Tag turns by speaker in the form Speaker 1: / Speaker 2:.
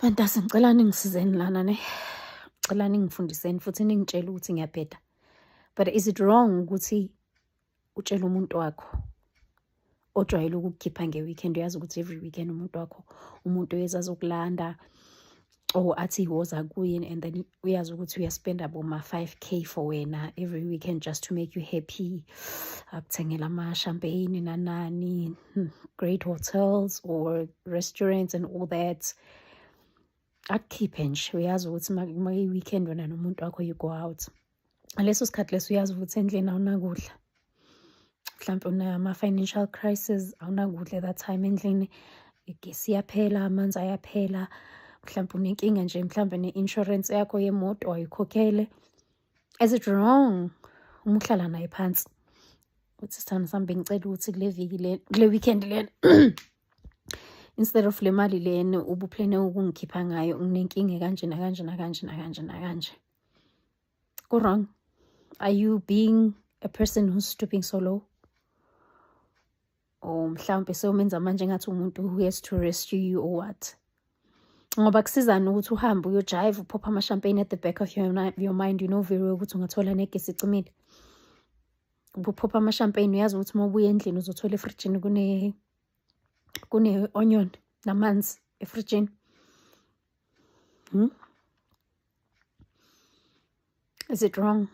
Speaker 1: Bantase, ngicela ningisizeni lana ne. Ngicela ningifundiseni futhi ningitshele ukuthi ngiyabheda. But is it wrong ukuthi utshele umuntu wakho ojwayele ukukukhipha nge-weekend, uyazi ukuthi every weekend umuntu wakho, umuntu uyeza azokulanda or athi woza kuye, and then uyazi ukuthi uyaspenda boma-5K for wena every weekend just to make you happy, akuthengela ama-champagne nanani, great hotels or restaurants and all that, akukhiphe nje, uyazi ukuthi ma i-weekend wena nomuntu wakho you go out. Ngaleso sikhathi leso uyazi ukuthi endlini awunakudla, mhlawumpe unama-financial crisis, awunakudla at that time endlini, igesi iyaphela, amanzi ayaphela, mhlawumpe unenkinga nje, mhlawumbe ne-insurance yakho yemoto ayikhokhele. Is it wrong uma uhlala naye phansi uthi, "Sithando sami, bengicela ukuthi kule viki le, kule weekend lena, instead of le mali lena ubuplane ukungikhipha ngayo, nginenkinga kanje nakanje nakanje nakanje nakanje"? Ku-wrong? Are you being a person who's stooping so low, or mhlawumbe sewumenza manje ngathi umuntu who has to rescue you or what? Ngoba kusizani ukuthi uhambe uyojive, uphopha ama-champagne, at the back of your mind you know very well ukuthi ungathola negesi icimile? Ubuphopha ama-champagne, uyazi ukuthi uma ubuya endlini uzothola efrijini kune-onion namanzi efrijini, Is it wrong?